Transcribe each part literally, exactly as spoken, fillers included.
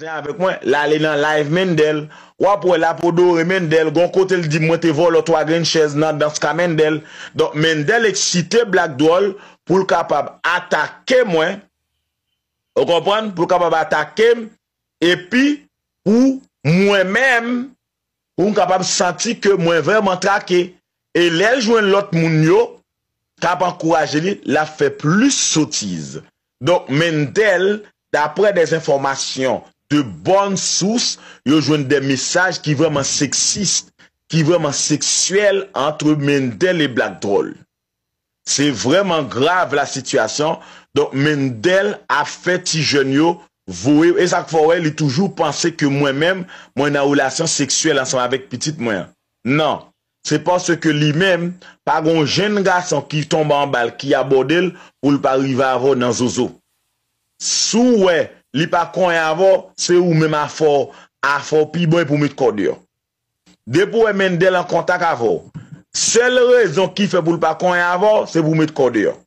Avèk mwen, l ale nan live Mendel. W ap wè l ap odore Mendel. Gon kote l di mwen te vòlò twa grenn chèz nan dans ka Mendel. Donk Mendel eksite Black Drol pou l kapab atake mwen. Ou konprann? Pou l kapab atake m. Epi pou mwen menm, pou m kapab santi ke mwen vrèman trake. E lè l jwenn lòt moun yo k ap ankouraje li, l ap fè plis sotiz. Donk Mendel, daprè des informations de bonne source, yo jwenn de mesaj ki vrèman seksis, ki vrèman seksyèl ant Mendel e Black Drol. Se vrèman grav la sitiyasyon. Donk Mendel ap fè ti jèn yo voye. E sa k fè w wè li toujou panse ke mwen menm, mwen nan relasyon seksyèl ansanm avèk pitit mwen an. Non. Se paske li menm, pa gon jenn gason ki tonbe anba l, ki abòde l, pou l pa rive avè w nan zozo. Si w wè li pa konyen avè w, se ou menm afè w, afè w pi bon e pou w met kò deyò. Depi w wè Mendel an kontak avè w, sèl rezon ki fè pou l pa konyen avè w, se pou w met kò deyò.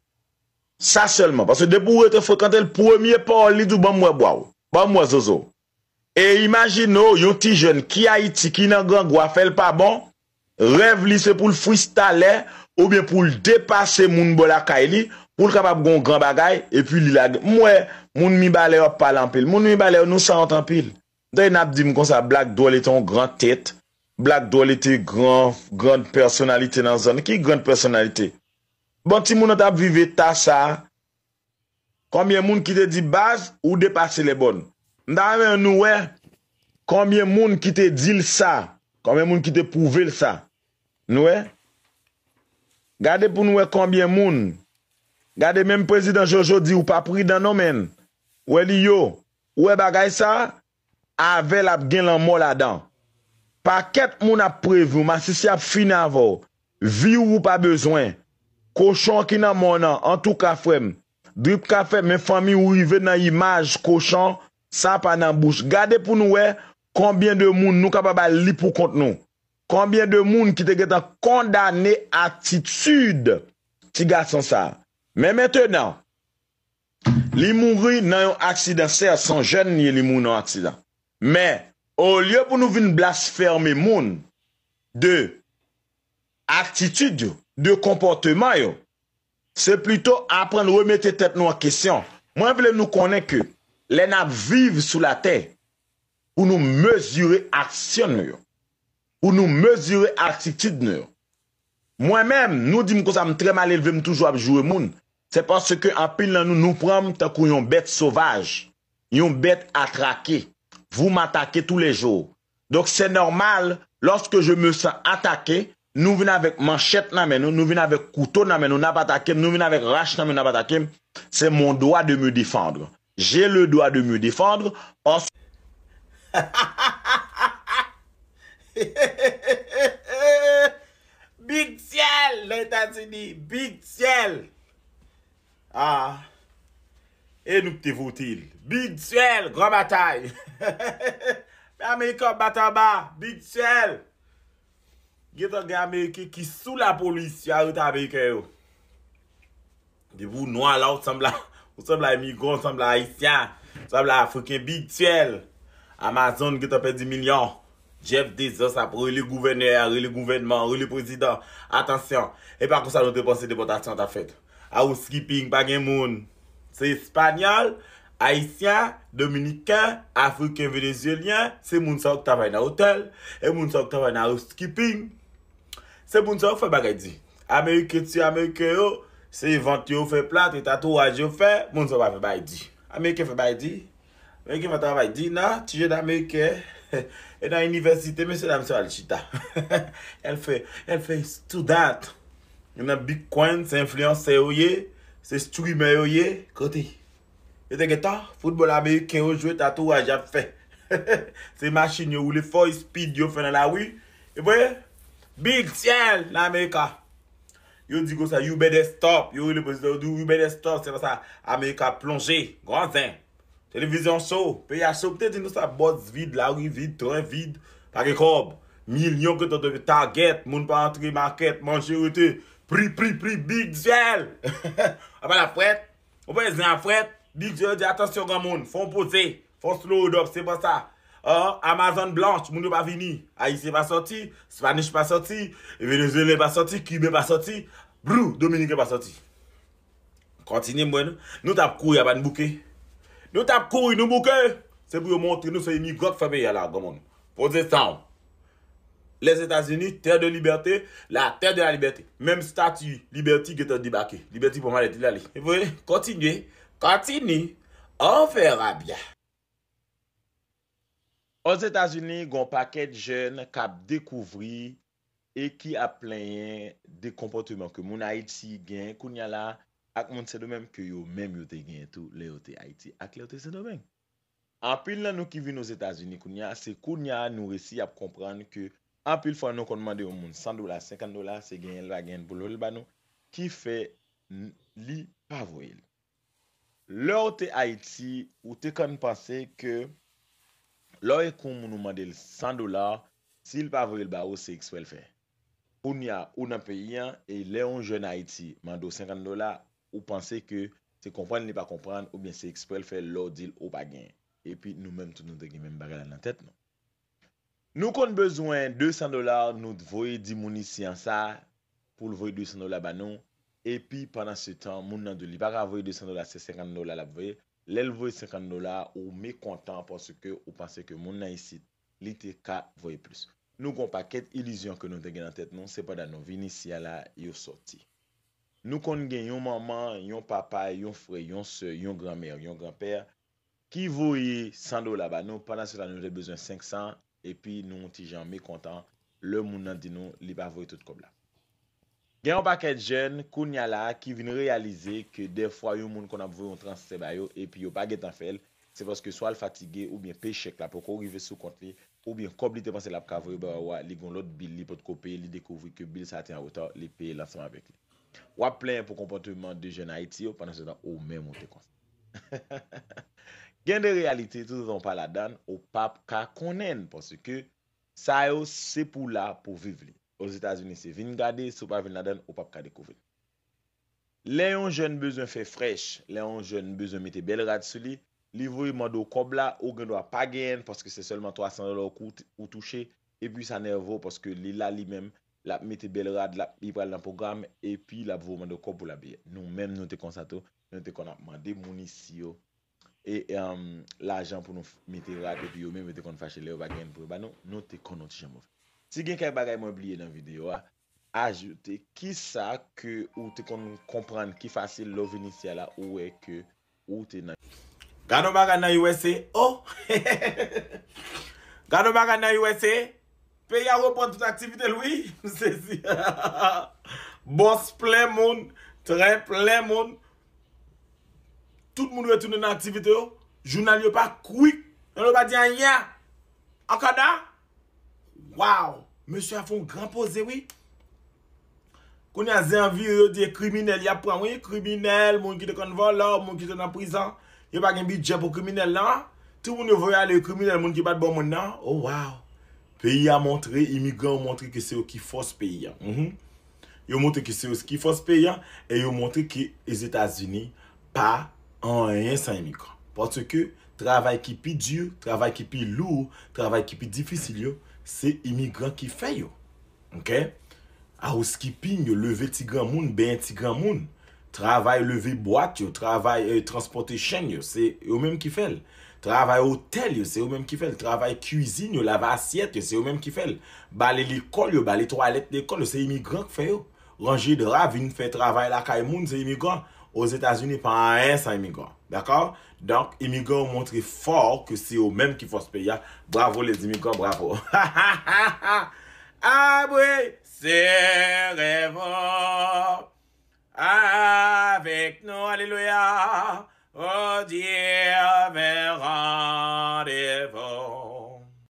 Sa sèlman. Paske depi w rete frekante l, premye pawòl li di w, "Ban m wè bwa w. Ban m wè zozo w." E imajine w, yon ti jèn ki Ayiti, ki nan grangou a, fè l pa bon, rèv li se pou l fristalè, oubyen pou l depase moun bò lakay li, pou l kapab gon gran bagay, epi li lage. M wè moun Mibalè yo ap pale anpil. Moun Mibalè yo, nou sanwont anpil. M tande n ap di m konsa, Black Drol te yon gran tèt. Black Drol te gran, gran pèsonalite nan zòn. Ki gran pèsonalite? Bon, timoun nan t ap viv eta sa. Konbyen moun ki te di, "Baz, ou depase lèbòn"? M ta renmen nou wè konbyen moun ki te di l sa. Konbyen moun ki te pwouve l sa. Nou wè? Gade pou nou wè konbyen moun. Gade, menm prezidan Jojo di ou pa pridan non, menn. Wè li yo. Ou wè bagay sa? Avè l ap gen lanmò ladan. Pakèt moun ap prevni w, masisi ap fini avè w. Vi w ou pa bezwen. Kochon ki nan mòn nan, antouka, frè m, Drip ka fè, men fanmi w rive nan imaj kochon, sa pa nan bouch. Gade pou nou wè konbyen de moun nou kapab al li pou kont nou. Konbyen de moun ki te gentan kondane atitid ti gason sa a. Men mentenan, li mouri nan yon aksidan. Sè, se yon jèn li ye, li mouri nan yon aksidan. Men, olye pou nou vin blasfeme moun de atitid yo, de konpòteman yo, se plito aprann remete tèt nou an kesyon. Mwen vle nou konnen ke lè n ap viv sou latè, pou nou mezire aksyon nou yo, pou nou mezire atitid nou yo. Mwen menm, nou di m konsa, m trè malelve, m toujou ap joure moun. Se paske anpil nan nou, nou pran m tankou yon bèt sovaj, yon bèt a trake. Vous m'attaquez tous les jours. Donc c'est normal, lorsque je me sens attaqué, nou vin avèk manchèt nan men nou, nou vin avèk kouto nan men nou, n ap atake m, nou vin avèk rach nan men nou, n ap atake m. C'est mon droit de me défendre. J'ai le droit de me défendre parce Big Tyèl nan Etazini, Big Tyèl. Ah. E nou ki te vote l. Big Tyèl, gran batay. Men Ameriken ap bat anba, Big Tyèl. Gentan gen Ameriken ki sou lapolis, y arete Ameriken yo. Depi w nwa la, ou sanble a, ou sanble a imigran, ou sanble a ayisyen, ou sanble a afriken, Big Tyèl. Amazon gentan pèdi milyon. Jeff Bezos ap rele gouvènè a, rele gouvènman, rele prezidan. Atansyon, e pa konsa nou te panse depòtasyon an t ap fèt. Housekeeping, pa gen moun. Se espanyòl, ayisyen, dominiken, afriken, venezyelyen, se moun sa yo k travay nan otèl, e moun sa yo k travay nan housekeeping. Se moun sa yo k fè bagay di. Ameriken tiye Ameriken yo, se vant yo fè plat, e tatouaj yo fè, moun sa yo pa fè bagay di. Ameriken fè bagay di. Ameriken fè travay di nan, ti jèn ameriken, e nan inivèsite, mesye dam sa yo al chita. Y al fè, y al fè student. Yo nan Bitcoin, se enfliyansè yo ye, se streamer yo ye, kote? Yo te gentan, foutbòl ameriken yo jwe, tatouaj y ap fè. Se machin yo woule fò, speed yo fè nan lari. Epi, Big Tyèl nan Amerika. Yo di konsa, "You better stop." Yo rele prezidan, yo di, "You better stop." Se konsa Amerika plonje. Gran zen. Televizyon cho, peyi a cho. M te di nou sa, bòs vid, lari vid, tren vid. Pa gen kòb. Milyon gentan tonbe, Target, moun pa antre makèt, manje rete. Pri, pri, pri, Big Tyèl. Apa la frèt? Ou pa zen a frèt? Big Tyèl di, "Atansyon granmoun, fò w poze." Fort Lauderdale, se pa sa. An, Amazon Blanche, moun yo pa vini. Ayisyen pa sòti, Spanish pa sòti, Venezuelyen pa sòti, Kiben pa sòti, brou, Dominiken pa sòti. Kontinye mwen, nou t ap kouri a pa n bouke. Nou t ap kouri, nou bouke. Se pou yo montre nou se imigran k fè peyi a la, granmoun. Poze sa w. Lèzetazini, terre de liberté, la terre de la liberté. Menm stati Liberty gentan debake. Liberty pran malèt li, l ale. E vre, kontinye, kontinye. On verra bien. Ozetazini, gen yon pakèt jèn k ap dekouvri e ki ap plenyen de konpòteman ke moun Ayiti gen kounye a la ak moun Sendomeng ke yo menm yo te genyen tou lè yo te Ayiti ak lè yo te Sendomeng. Anpil nan nou ki vin Ozetazini kounye a, se kounye a nou resi ap konprann ke anpil fwa nou konn mande yon moun san dola, senkant dola, se genyen l pa genyen l pou l voye l ba nou, ki fè n- li pa voye l. Lè w te Ayiti, ou te konn panse ke lè w ekri yon moun ou mande l san dola, si l pa voye l ba ou, se eksprè l fè. Kounye a, ou nan peyi an, e lè yon jèn Ayiti mande w senkant dola, ou panse ke se konprann li pa konprann, oubyen se eksprè l fè lè w di l ou pa genyen. Epi nou menm tout nou te gen menm bagay la nan tèt nou. Nou konn bezwen de san dola, nou voye di moun isi an sa, pou l voye de san dola ba nou. Epi, pandan se tan, moun nan di w li pa ka voye de san dola, se senkant dola l ap voye. Lè l voye senkant dola, ou mekontan paske ou panse ke moun nan isit, li te ka voye plis. Nou gen yon pakèt ilizyon ke nou te gen nan tèt nou, sepandan nou vin isi a la, yo sòti. Nou konn gen yon manman, yon papa, yon frè, yon sè, yon granmè, yon granpè, ki voye san dola ba nou, pandan se tan nou te bezwen senk san, epi nou yon ti jan mekontan lè moun nan di nou li pa voye tout kòb la. Gen yon pakèt jèn kounye a la a ki vin reyalize ke dèfwa yon moun konn ap voye yon transfè ba yo epi yo pa gentan fè l, se paske swa l fatige oubyen peye chèk la poko rive sou kont li, oubyen kòb li te panse l ap ka voye ba ou a, li gen yon lòt bil li potko peye, li dekouvri ke bil sa a te an reta, li peye l ansanm avèk li. W ap plenyen pou konpòteman de jèn Ayiti yo, pandan se tan ou menm ou te konsa. Gen de reyalite, toutotan w pa ladan l, ou p ap ka konnen l, paske sa yo se pou la pou viv li. Ozetazini, se vin gade, si w pa vin ladan l, ou p ap ka dekouvri l. Lè yon jèn bezwen fè frèch, lè yon jèn bezwen mete bèl rad sou li, li voye mande w kòb la, ou gen dwa pa genyen l, paske se sèlman twa san dola ou kout- ou touche, epi sa nève w, paske li la li menm, l ap mete bèl rad, l ap, li pral nan pwogram, epi l ap voye w mande w kòb pou l abiye. Nou menm, nou te konsa tou, nou te konn ap mande moun isi yo e, em, lajan pou nou f- mete rad, epi yo menm, yo te konn fache lè yo pa genyen pou yo ba nou, nou te konn yon ti jan move. Si gen kèk bagay mwen bliye nan videyo a, ajoute kisa ke ou te konn konprann ki fasil lè w vin isi a la, ou wè ke ou te nan. Gade yon bagay nan U S A, oh! Gade yon bagay nan U S A, peyi a reprann tout aktivite l, wi. M sezi. Bòs plen moun, tren plen moun. Tout moun retounen nan aktivite yo. Jounal yo pa kwik. Nan yo pa di anyen. Ankada. Waw. Mesye a fè yon gran poze, wi. Kounye a, zen an vire, yo di e kriminèl y ap pran, wi. Kriminèl, moun ki te konn vòlò, moun ki te nan prizon. Yo pa gen bidjè pou kriminèl lan. Tout moun yo voye ale, kriminèl, moun ki pa t bon moun nan. Oh, waw. Peyi a montre, imigran yo montre ke se yo ki fòs peyi a. Mhm. Yo montre ke se yo ki fòs peyi a, e yo montre ke Ozetazini pa anyen san imigran. Paske travay ki pi di, travay ki pi lou, travay ki pi difisil yo, se imigran ki fè yo. Oke? Housekeeping yo, leve ti granmoun, benyen ti granmoun. Travay leve bwat yo, travay, eh, transportation yo, se yo menm ki fè l. Travay otèl yo, se yo menm ki fè l. Travay kwizin yo, lave asyèt yo, se yo menm ki fè l. Bale lekòl yo, bale twalèt lekòl yo, se imigran k fè yo. Ranje dra, vin fè travay lakay moun, se imigran. Ozetazini, pa anyen san imigran. Dakò? Donk, imigran yo montre fò ke se yo menm ki fòs peyi a. Bravo les immigrants, bravo. Abre ses rêves avec nous, alléluia. Oh Dieu, verra devant.